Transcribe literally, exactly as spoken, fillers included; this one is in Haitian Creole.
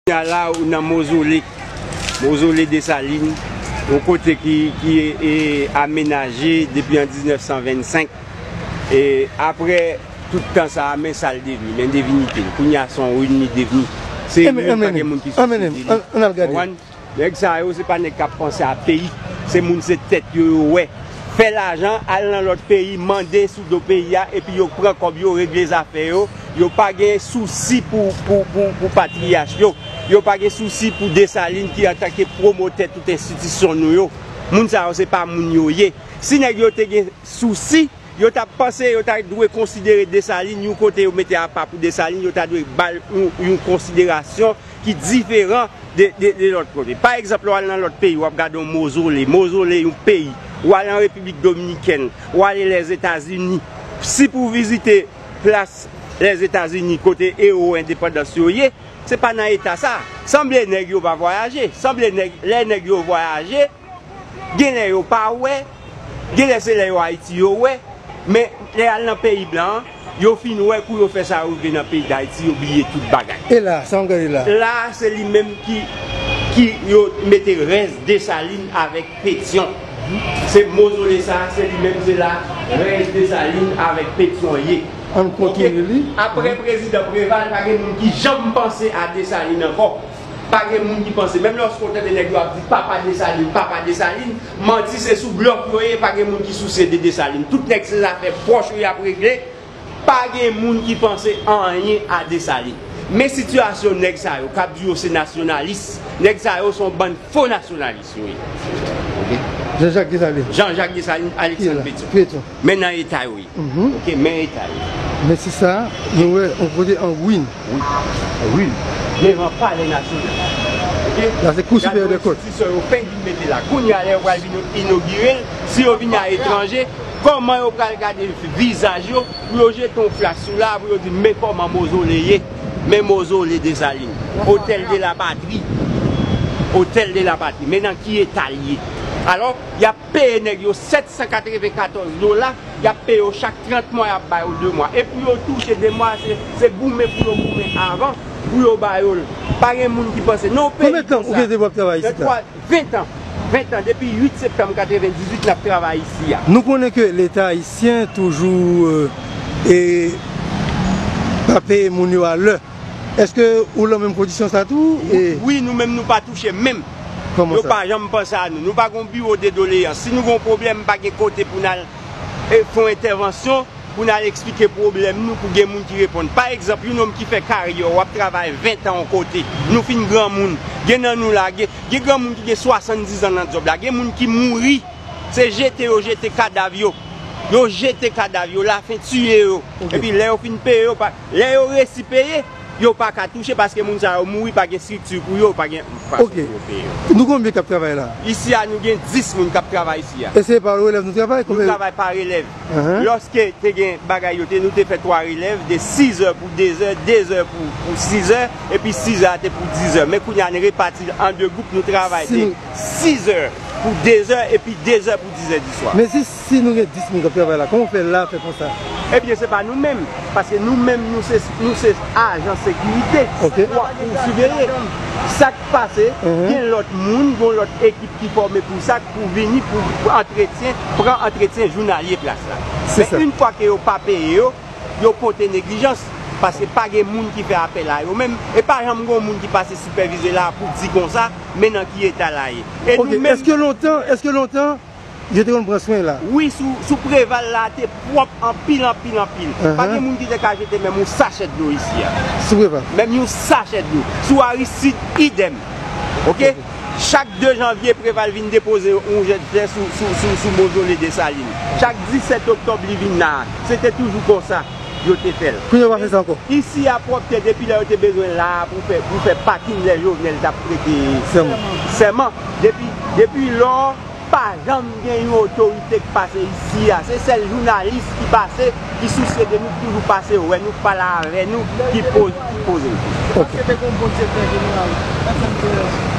Kounye a la, ou nan mozole, mozole Desalin, yon kote ki, ki e, amenaje depi an diznèf san vennsenk. E apre tout tan sa a, men sa l devni, men devinite l. Kounye a, se yon rin li devni. Se rin, pa gen moun ki sou li. Ann al gade. Konprann? Nèg sa yo, se pa nèg k ap panse a peyi. Se moun, se tèt yo, yo wè. Fè lajan, al nan lòt peyi, mande sou do peyi a, epi yo pran kòb yo, regle zafè yo. Yo pa gen sousi pou, pou, pou, pou patriyach yo. Yo pa gen sousi pou Desalin ki antanke pwomotè tout enstitisyon nou yo. Moun sa yo, se pa moun yo ye. Si nèg yo te gen sousi, yo t ap panse, yo ta dwe konsidere Desalin yon kote yo mete apa pou Desalin, yo ta dwe ba l yon, yon konsiderasyon ki diferan de, de, de lòt kote. Pa egzanp, lè w al nan lòt peyi, w ap gade yon mozole, mozole yon peyi, w al an Repiblik Dominikèn, w ale Lèzetazini. Si pou w vizite plas Lèzetazini, kote ewo endepandans yo ye, se pa nan eta sa. Sanble nèg yo pa vwayaje. Sanble nèg, lè nèg yo vwayaje, gen lè yo pa wè, gen lè se lè yo Ayiti yo wè, men lè y al nan peyi blan an, yo fin wè kou yo fè sa yo rive nan peyi Dayiti, yo bliye tout bagay. E la, sa w gade la? La, se li menm ki, ki yo mete rès Desalin avèk Petyon. Se mozole sa, se li menm, se la rès Desalin avèk Petyon ye. Ann kontinye li. Apre prezidan Preval, pa gen moun ki janm panse a Desalin ankò. Pa gen moun ki panse. Menm lòske w tande nèg yo ap di papa Desalin, papa Desalin, manti, se sou blòf yo ye, pa gen moun ki sousye de Desalin. Tout nèg se zafè pòch yo y ap regle. Pa gen moun ki panse anyen a Desalin. Men sitiyasyon nèg sa yo k ap di yo se nasyonalis. Nèg sa yo se yon bann fo nasyonalis yo ye. Ok? Jean-Jacques Dessalines. Jean-Jacques Dessalines, Alexandre Pétion. Pétion. Men nan eta yo ye. Mhm. Ok, men eta yo ye. Men se sa, nou wè, yon kote an ruin. Wi. Ruin. Devan Palè Nasyonal. Ok? La se Kou Siperyè dè Kont. Gade yon enstitisyon yo fenk vin mete la. Kounye a, lè yo pral vin inogire l, si yo vini aletranje, kòman yo pral gade vizaj yo pou yo jete yon flas sou la, pou yo di, men kòman mozole ye, men mozole Desalin. Hôtel de la Patrie. Hôtel de la Patrie. Men nan ki eta l ye. Alò, y ap peye nèg yo sèt san katrevenkatòz dola, y ap peye yo chak trant mwa, y ap ba yo de mwa. E pou yo touche de mwa, se, se goumen pou yo goumen avan, pou yo ba yo l. Pa gen moun ki panse. Non, peyi konsa. Konbyen tan ou gentan w ap travay isit la? Ven tan. Ven tan. Depi uit septanm katrevendizuit, n ap travay isi a. Nou konnen ke Leta ayisyen toujou, euh, e, pa peye moun yo a lè. Èske ou lan menm kondisyon sa tou? E wi, nou menm nou pa touche menm. Kòman sa? Yo pa janm panse a nou. Nou pa gon biwo de doleyans. Si nou gon pwoblèm, pa gen kote pou n al, e, fè yon entèvansyon, pou n al eksplike pwoblèm nou, pou gen moun ki reponn. Pa egzanp, yon nonm ki fè karyè, w ap travay ven tan yon kote. Nou fin granmoun. Gen nan nou la, gen, gen granmoun ki gen swasanndizan nan djòb la. Gen moun ki mouri. Se jete yo jete kadav yo. Yo jete kadav yo, lafen tiye yo. Ok. Epi lè yo fin peye yo, pa, lè yo resi peye, yo pa ka touche paske moun sa yo mouri, pa gen estrikti pou yo, pa gen fason pou yo peye yo. Ok. Nou konbyen k ap travay la? Isi a, nou gen dis moun k ap travay isi a. E se pa relèv nou travay? Nou travay pa relèv. Ahan. Lòske te gen bagay yo, te, nou te fè twa relèv, de sizè pou dezè, dezè pou, pou sizè, epi sizè a te pou dizè. Men kounye a, nou repati l an de gwoup, nou travay de sizè pou dezè, epi dezè pou dizè di swa. Men si, si nou gen dis moun k ap travay la, kòman w fè la fè konsa? Ebyen, se pa nou menm, paske nou menm, nou se, nou se ajan sekirite. Ok. Pou, pou siveye. Sa k pase, gen lòt moun, gen lòt ekip ki fòme pou sa, pou vini, pou, pou antretyen, pran antretyen jounalye plas la. Men yon fwa ke yo pa peye yo, yo pote neglijans, paske pa gen moun ki fè apèl a yo menm, e pa janm gen moun ki pase sipèvize la pou di konsa, men nan ki eta la ye. E nou menm. Ok, èske lontan, èske lontan, yo te konn pran swen la? Wi, sou, sou Preval la te pwòp anpil, anpil, anpil. Pa gen moun ki te ka jete menm yon sachè dlo isi a. Sou Preval? Menm yon sachè dlo. Sou Aristide, idèm. Ok? Ok. Chak de janvye, Preval vin depoze yon jèt flè sou, sou, sou, sou mozole Desalin. Chak disèt oktòb, li vin la. Se te toujou konsa yo te fè l. Kounye a yo pa fè sa ankò? Isi a pwòpte depi lè yo te bezwen la a pou fè, pou fè pakin lè Jovenel t ap prete sèman. Sèman. Depi, depi lò, pa janm gen yon otorite k pase isi a. Se sèl jounalis ki pase, ki sousye de nou, ki toujou pase wè nou, k pale avè nou, ki poz-, ki poze nou kesyon. Ok. Èske te gen yon bon direktè jeneral F M T S?